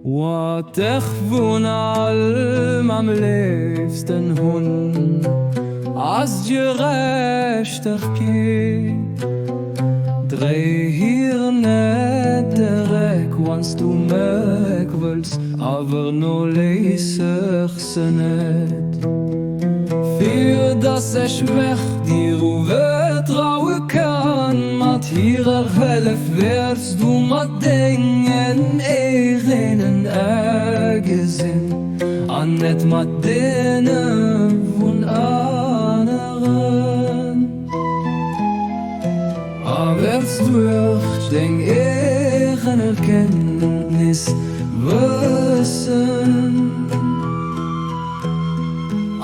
Wat ech vun allem am léifsten hunn, ass d'Gerechtegkeet. Dréi hir net de Réck, wann s du mech wëlls, awer noléiss ech se net. Fir dass ech mech dir uvertraue kann, mat hirer Hëllef wäerts du mat dengen eegenen Ae gesinn, an net mat deene vun aneren. A wäerts duerch deng eegen Erkenntnis wëssen,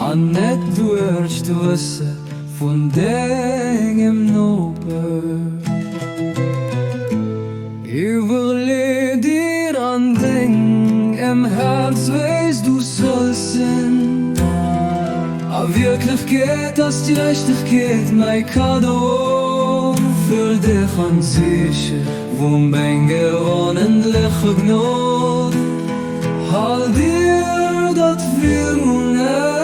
an net duerch d'Wësse vun dengem Noper. Iwwerlee dir an dengem Häerz, wéi s du solls sinn. A Wierklechkeet ass d'Gerechtegkeet mäi Kaddo fir dech an d'Siche vun menger onendlecher Gnod. Hal dir dat fir unendlech.